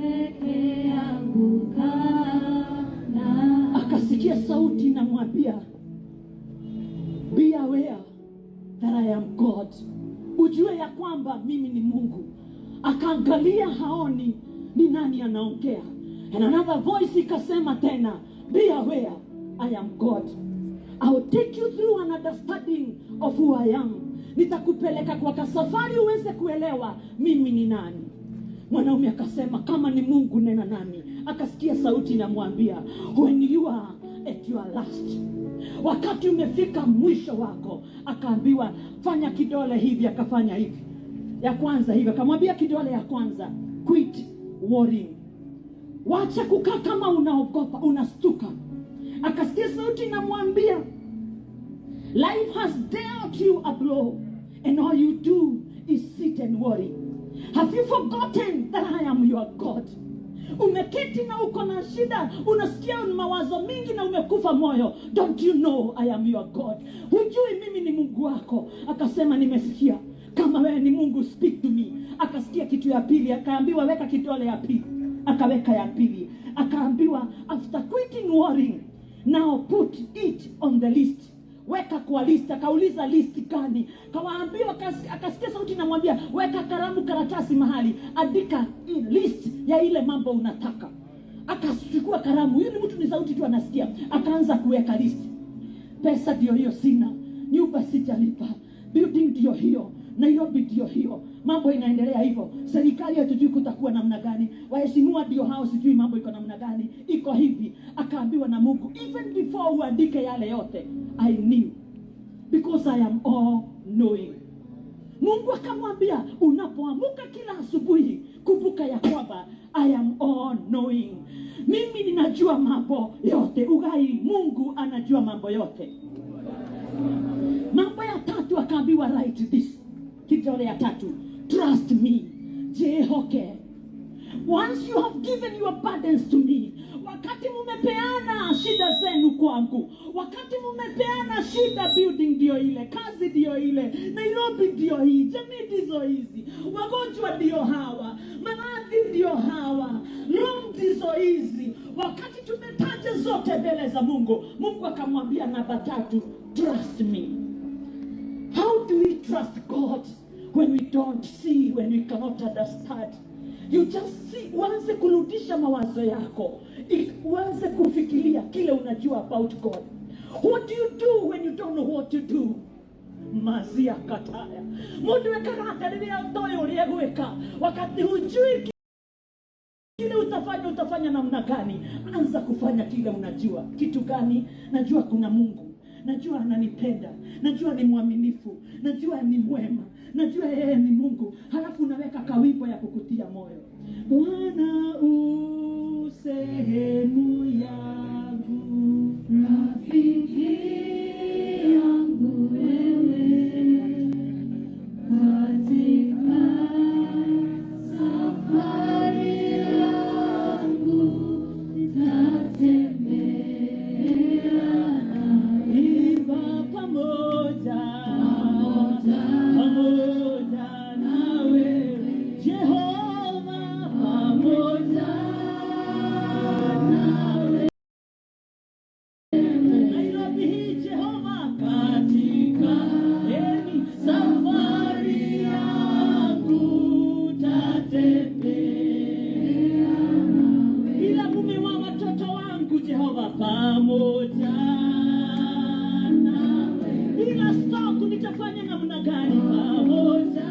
Peke yangu kana. Akasikia sauti inamwambia, "Be aware that I am God," ujue ya kwamba mimi ni Mungu. Akaangalia, haoni ni nani anaongea. And another voice ikasema tena, "Be aware I am God. I will take you through an understanding of who I am." Nitakupeleka kwa kasafari uweze kuelewa mimi ni nani. Mwanaume akasema, "Kama ni Mungu, nena nami." Akasikia sauti inamwambia, "When you are at your last," wakati umefika mwisho wako. Akaambiwa, "Fanya kidole hivi." Akafanya hivi ya kwanza hivi, akamwambia kidole ya kwanza, "Quit worrying," wacha kukaa kama unaogopa, unastuka. Akasikia sauti inamwambia, "Life has dealt you a blow and all you do is sit and worry. Have you forgotten that I am your God?" Umeketi na uko na shida, unasikia mawazo mingi na umekufa moyo. "Don't you know I am your God?" Hujui mimi ni Mungu wako? Akasema, "Nimesikia. Kama wewe ni Mungu, speak to me." Akasikia kitu ya pili, akaambiwa, "Weka kidole ya pili." Akaweka ya pili, akaambiwa, "After quitting worrying, now put it on the list," weka kwa list. Akauliza, "List gani?" Kawaambiwa, akasikia sauti namwambia, "Weka kalamu, karatasi mahali, andika list ya ile mambo unataka." Akachukua kalamu, huyu ni mtu ni sauti tu anasikia, akaanza kuweka list. Pesa ndio hiyo sina, nyumba sijalipa, building ndio hiyo, Nairobi ndio hiyo, mambo inaendelea hivyo, serikali hatujui kutakuwa namna gani, waheshimiwa ndio hao, sijui mambo iko namna gani, iko hivi. Akaambiwa na Mungu, "Even before uandike yale yote, I knew because I am all knowing." Mungu akamwambia, "Unapoamuka kila asubuhi, kumbuka ya kwamba I am all knowing. Mimi ninajua mambo yote." Ugai, Mungu anajua mambo yote. Mambo ya tatu akaambiwa, "Write this." Kidole ya tatu, "Trust me," jihoke. "Once you have given your burdens to me," wakati mumepeana shida zenu kwangu, wakati mumepeana shida, building ndio ile, kazi ndio ile, Nairobi ndio hii, jamii ndizo hizi, wagonjwa ndio hawa, maradhi ndio hawa, room ndizo hizi, wakati tumetaja zote mbele za Mungu, Mungu akamwambia namba tatu, "Trust me." How do we trust God when we don't see, when we cannot understand? You just see, uanze kurudisha mawazo yako, uanze kufikiria kile unajua about God. What do you do when you don't know what to do? Mazia kataya mundu ekaga atĩa rĩrĩa ũtoĩ ũrĩa gwĩka? Wakati hujui kile utafanya, utafanya namna gani? Anza kufanya kile unajua. Kitu gani? Najua kuna Mungu, najua ananipenda, najua ni mwaminifu, najua ni mwema, najua yeye ni Mungu. Halafu unaweka kawimbo ya kukutia moyo. Bwana u sehemu yangu, Rafiki yangu wewe, katika safari yangu tatembea nawe. Imba pamoja, Pamoja. Pamoja nawe Jehova, pamoja nawe. Nairobi hii Jehova, katika eni safari yangu tatembea bila mume wa watoto wangu Jehova, pamoja nawe. Bila stock nitafanya namna gani? Pamoja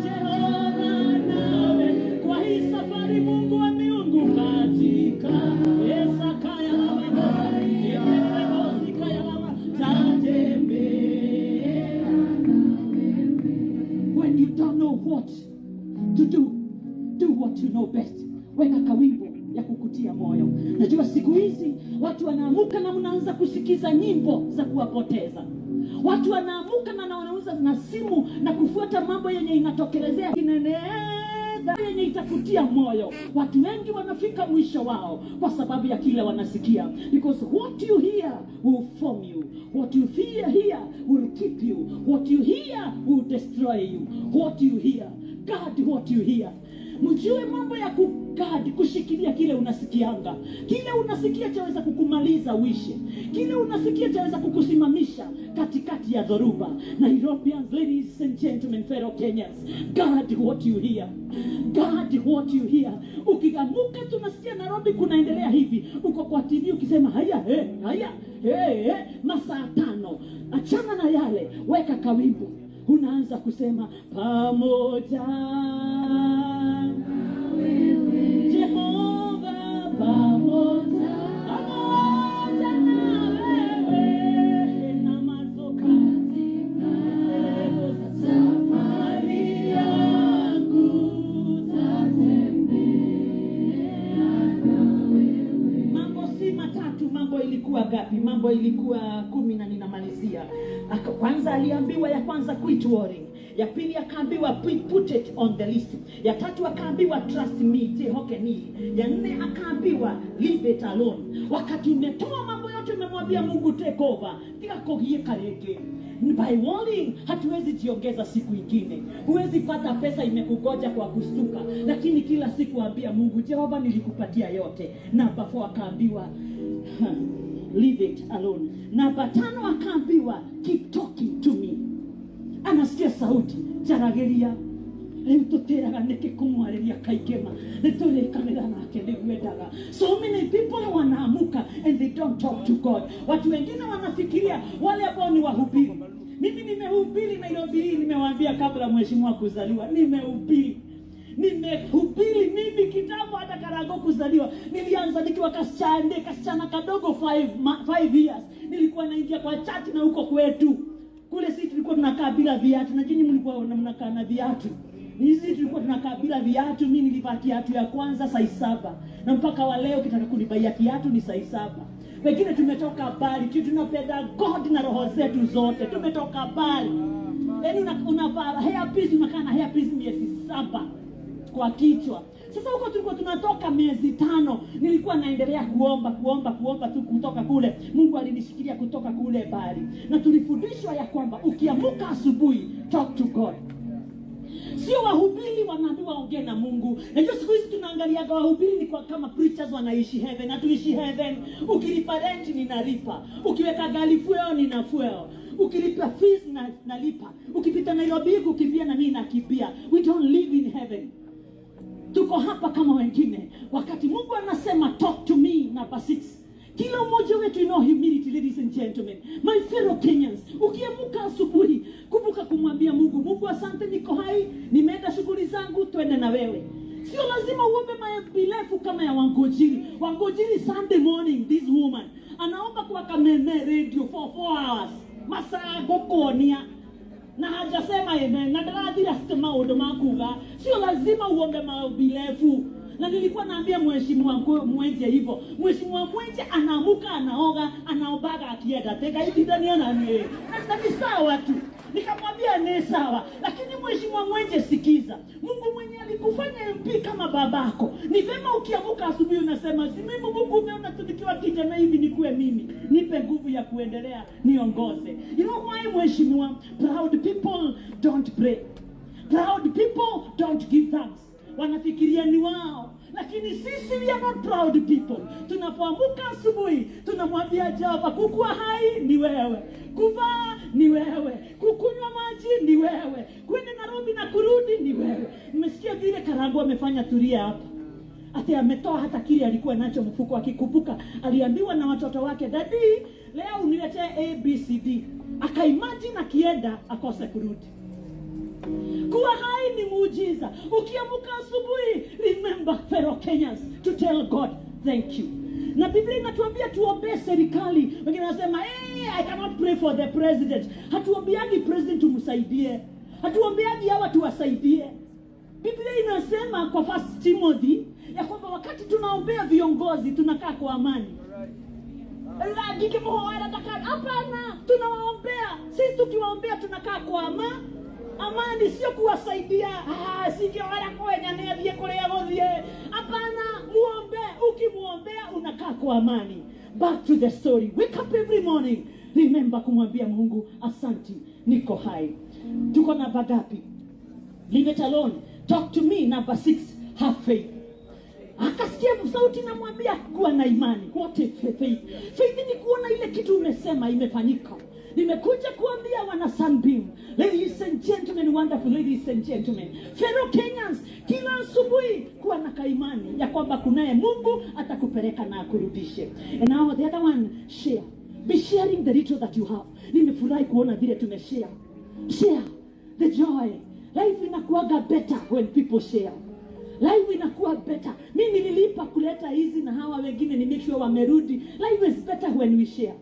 Jehova nawe kwa hii safari, Mungu wa miungu, katika esakaya lama eeosikaya lama tatembea. When you don't know what to do, do what you know best. Weka kawimbo ya kukutia moyo. Najua siku hizi watu wanaamuka na mnaanza kusikiza nyimbo za kuwapoteza. Watu wanaamuka na wanauza na simu na kufuata mambo yenye inatokelezea kineneza yenye itakutia moyo. Watu wengi wanafika mwisho wao kwa sababu ya kile wanasikia, because what you hear will form you, what you fear hear will keep you, what you hear will destroy you. What you hear, guard what you hear. Mjue mambo ya kuguard, kushikilia kile unasikianga. Kile unasikia chaweza kukumaliza uishe. Kile unasikia chaweza kukusimamisha katikati ya dhoruba. Nairobians, ladies and gentlemen, fellow Kenyans, guard what you hear. Guard what you hear. Ukiamuka tunasikia Nairobi kunaendelea hivi, uko kwa TV ukisema haya he, haya he, he, masaa 5, achana na yale, weka kawimbo, unaanza kusema pamoja Jehova, pamoja pamoja na wewe na mazoka Safari yangu tatembea na wewe. Mambo si matatu, mambo ilikuwa gapi? Mambo ilikuwa 10 na ninamalizia. Kwanza aliambiwa ya kwanza, quit worrying. Ya pili akaambiwa put it on the list. Ya tatu akaambiwa trust me, jihoke ni. Ya nne akaambiwa leave it alone. Wakati umetoa mambo yote umemwambia Mungu take over, tiga kugiĩka rĩngĩ. By worrying hatuwezi jiongeza siku ingine. Huwezi pata pesa imekugoja kwa kustuka, lakini kila siku ambia Mungu, Jehova, nilikupatia yote. Namba 4 akaambiwa leave it alone. Namba 5 akaambiwa keep talking to me. Anasikia sauti, njaragiria rĩu tũtĩraga nĩkĩ kũmwarĩria kaingĩ ma nĩ tũrĩkanĩra nake nĩguo endaga. So many people wanaamuka and they don't talk to God. Watu wengine wanafikiria wale ambao ni wahubiri. Mimi nimehubiri Nairobi hii, nimewaambia kabla mheshimiwa kuzaliwa, nimehubiri nimehubiri mimi kitambo hata Karango kuzaliwa. Nilianza nikiwa kasichana kadogo 5 years. Nilikuwa naingia kwa church na huko kwetu kule sisi tulikuwa tunakaa bila viatu, na nyinyi mlikuwa mnakaa na viatu. Hizi tulikuwa tunakaa bila viatu. Mimi nilivaa kiatu ya kwanza size 7 na mpaka wa leo kitaka kunibaia kiatu ni size 7. Wengine tumetoka mbali, tunapenda God na roho zetu zote, tumetoka mbali. Yaani unavaa hairpiece, unakaa na hairpiece miezi 7 kwa kichwa. Sasa huko tulikuwa tunatoka miezi 5, nilikuwa naendelea kuomba kuomba kuomba tu kutoka kule. Mungu alinishikilia kutoka kule mbali, na tulifundishwa ya kwamba ukiamuka asubuhi, talk to God. Sio wahubiri wanaambiwa ongee na Mungu. Najua siku hizi tunaangaliaga wahubiri ni kwa kama preachers wanaishi heaven. Hatuishi heaven. Ukilipa rent ninalipa, ukiweka gari fuel nina fuel, ukilipa fees na nalipa, ukipita Nairobi kukimbia na mimi nakimbia. We don't live in heaven. Tuko hapa kama wengine. Wakati Mungu anasema talk to me, number 6. Kila mmoja wetu, in all humility, ladies and gentlemen, my fellow Kenyans, ukiamka asubuhi, kumbuka kumwambia Mungu, Mungu asante, niko hai, nimeenda shughuli zangu, twende na wewe. Sio lazima uombe marefu kama ya Wangojiri. Wangojiri Sunday morning, this woman anaomba kwa Kameme radio for 4 hours, masaa gukuonia na hajasema amen na ndarathira maundu ma kuga. Sio lazima uombe maombi refu. Na nilikuwa naambia mheshimiwa Mwenje hivyo. Mheshimiwa Mwenje anaamuka, anaoga, anaombaga akienda tega hivi ndani ya nani na ni sawa tu. Nikamwambia ni sawa, lakini mheshimiwa Mwenje, sikiza, Mungu mwenye alikufanya MP kama babako, ni vema ukiamuka asubuhi unasema, si mimi Mungu umeona tu nikiwa kijana hivi nikuwe mimi, nipe nguvu ya kuendelea, niongoze. You know why, mheshimiwa? Proud people don't pray. Proud people don't give thanks. Wanafikiria ni wao, lakini sisi we are not proud people. Tunapoamka asubuhi tunamwambia Jehova, kukuwa hai ni wewe, kuvaa ni wewe, kukunywa maji ni wewe, kwenda Nairobi na kurudi ni wewe. Mmesikia vile Karango amefanya Turia hapa, ati ametoa hata kile alikuwa nacho mfuko, akikumbuka aliambiwa na watoto wake, daddy, leo uniletee ABCD. Akaimagine akienda akose kurudi. Kuwa hai ni muujiza. Ukiamka asubuhi, remember, fellow Kenyans, to tell God thank you. Na Biblia inatuambia tuombee serikali. Wengine wanasema, hey, I cannot pray for the president. Hatuombeagi president tumsaidie, hatuombeagi hawa tuwasaidie. Biblia inasema kwa First Timothy ya kwamba wakati tunaombea viongozi tunakaa kwa amani. Hapana, tunawaombea. Sisi tukiwaombea tunakaa kwa amani, sio kuwasaidia. Ah, singĩora kwenya nĩ athiĩ kũrĩa gũthiĩ. Hapana, muombe. Ukimwombea unakaa kwa amani. Back to the story. Wake up every morning, remember kumwambia Mungu asanti, niko hai. Tuko namba ngapi? Leave it alone. Talk to me, number 6. Have faith. Akasikia sauti namwambia kuwa na imani. What is faith? Faith ni kuona ile kitu umesema imefanyika. Nimekuja kuambia wana Sunbeam, ladies and gentlemen, wonderful ladies and gentlemen, fellow Kenyans, kila asubuhi kuwa na kaimani ya kwamba kunaye Mungu atakupeleka na akurudishe. And now the other one, share. Be sharing the little that you have. Nimefurahi kuona vile tumeshare. Share the joy. Life inakuwaga better when people share. Life inakuwa better. Mi nililipa kuleta hizi na hawa wengine ni make sure wamerudi. Life is better when we share.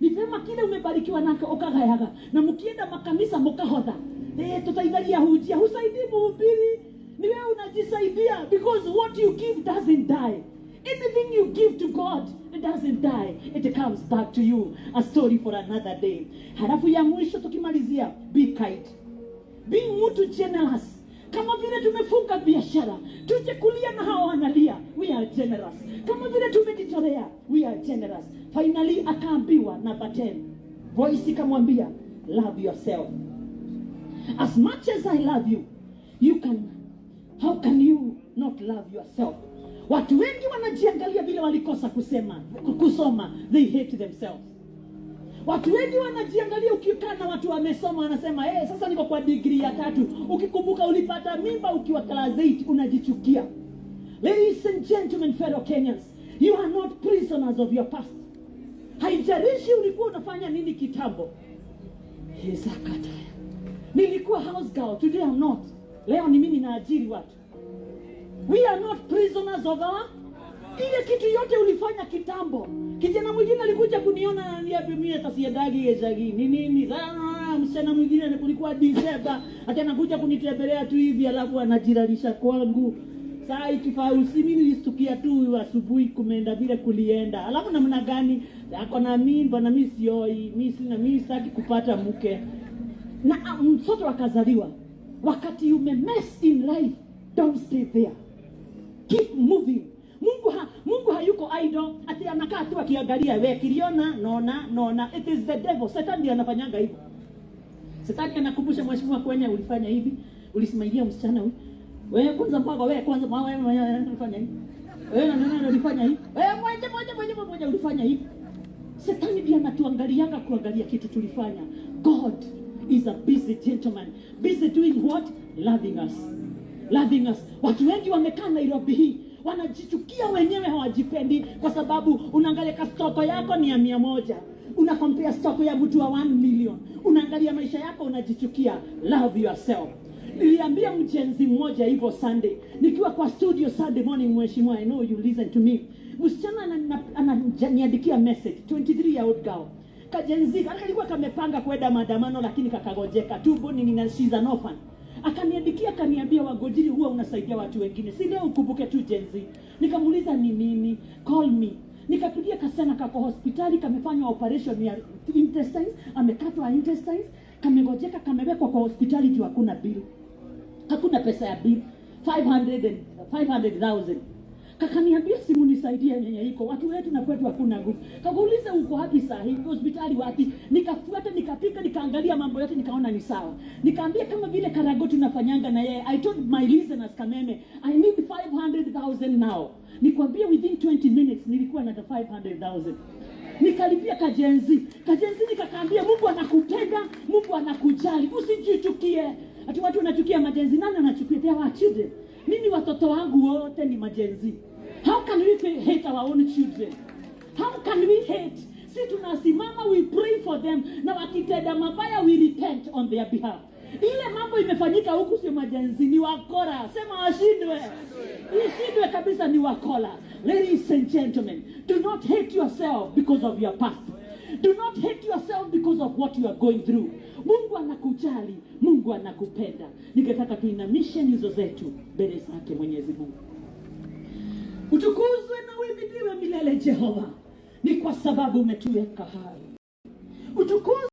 Ni vyema kile umebarikiwa nako ukagayaga, na mkienda makanisa mukahotha, tutaithagia hujia, husaidii muhubiri, ni wewe unajisaidia, because what you give doesn't die. Anything you give to God, it doesn't die, it comes back to you. A story for another day. Halafu ya mwisho tukimalizia, be kind, be mtu generous. Kama vile tumefunga biashara, tuje kulia na hawa wanalia, we are generous. Kama vile tumejitolea, we are generous. Finally akaambiwa number 10, voice ikamwambia, love yourself. As much as I love you, you can how can you not love yourself? Watu wengi wanajiangalia vile walikosa kusema kusoma, they hate themselves. Watu wengi wanajiangalia, ukikaa na watu wamesoma wanasema, hey, sasa niko kwa degree ya tatu. Ukikumbuka ulipata mimba ukiwa class 8, unajichukia. Ladies and gentlemen, fellow Kenyans, you are not prisoners of your past. Haijalishi ulikuwa unafanya nini kitambo. Hezakataya. Nilikuwa house girl, today I'm not. Leo ni mimi naajiri watu. We are not prisoners of our ile kitu yote ulifanya kitambo. Kijana mwingine alikuja kuniona, ananiambia, mimi hata siendagi gicagi. Ni nini? Ah, msichana mwingine kulikuwa December, hata anakuja kunitembelea tu hivi alafu anajiralisha kwangu. Saa ikifaa usi mimi nilistukia tu asubuhi kumeenda vile kulienda. Alafu namna gani ako na mimba na mimi sioi, mimi sina, mimi sitaki kupata mke. Na mtoto akazaliwa. Wakati ume mess in life, don't stay there. Keep moving. Mungu hayuko idle ati anakaa tu akiangalia we kiliona nona nona. It is the devil. Shetani ndiye anafanyanga hivyo. Shetani anakumbusha mheshimiwa, kwenye ulifanya hivi, ulisimamia msichana huyu. Wewe kwanza mpaka wewe kwanza mwa wewe mwenyewe ulifanya hivi. Wewe na nani ulifanya hivi? Wewe moja moja moja moja ulifanya hivi. Shetani ndiye anatuangalianga kuangalia kitu tulifanya. God is a busy gentleman. Busy doing what? Loving us. Loving us. Watu wengi wamekaa Nairobi hii wanajichukia wenyewe, hawajipendi kwa sababu unaangalia kastock yako ni ya 100, una compare stock ya mtu wa 1 million, unaangalia maisha yako unajichukia. Love yourself. Niliambia mGen Z mmoja hivyo Sunday nikiwa kwa studio Sunday morning, mheshimiwa, I know you listen to me. Msichana ananiandikia message, 23 year old girl, kaGen Z kalikuwa kamepanga kwenda maandamano, lakini kakagojeka tumbo nini, na she's an orphan. Akaniandikia akaniambia, "Wagojiri, huwa unasaidia watu wengine, si leo ukumbuke tu Gen Z?" Nikamuuliza ni nini, call me. Nikapigia kasichana kako hospitali, kamefanywa operation ya intestines, amekatwa intestines, kamegojeka, kamewekwa kwa hospitali juu hakuna bill, hakuna pesa ya bill, 500 and 500,000. Kakaniambia, "Simu nisaidie yenye iko watu wetu na kwetu hakuna nguvu." Kakuuliza, "Uko wapi saa hii, hospitali wapi?" Nikafuata, nikapika, nikaangalia mambo yote, nikaona ni sawa. Nikaambia kama vile Karago tunafanyanga na yeye, I told my listeners Kameme, "I need 500,000 now." Nikwambia within 20 minutes nilikuwa na the 500,000. Nikalipia kaGen Z. KaGen Z nikakaambia, "Mungu anakupenda, Mungu anakujali, usijichukie." Ati watu wanachukia maGen Z. Nani anachukia? They are our children. Mimi watoto wangu wote ni maGen Z. How can we hate our own children? How can we hate? Si tunasimama, we pray for them, na wakitenda mabaya we repent on their behalf. Ile mambo imefanyika huku sio maGen Z, ni wakora. Sema washindwe, ishindwe kabisa, ni wakora. Ladies and gentlemen, do not hate yourself because of your past. Do not hate yourself because of what you are going through. Mungu anakujali, Mungu anakupenda. Ningetaka tuinamishe nyuso zetu mbele zake Mwenyezi Mungu. Utukuzwe na uhimidiwe milele Jehova, ni kwa sababu umetuweka hai. Utukuzwe.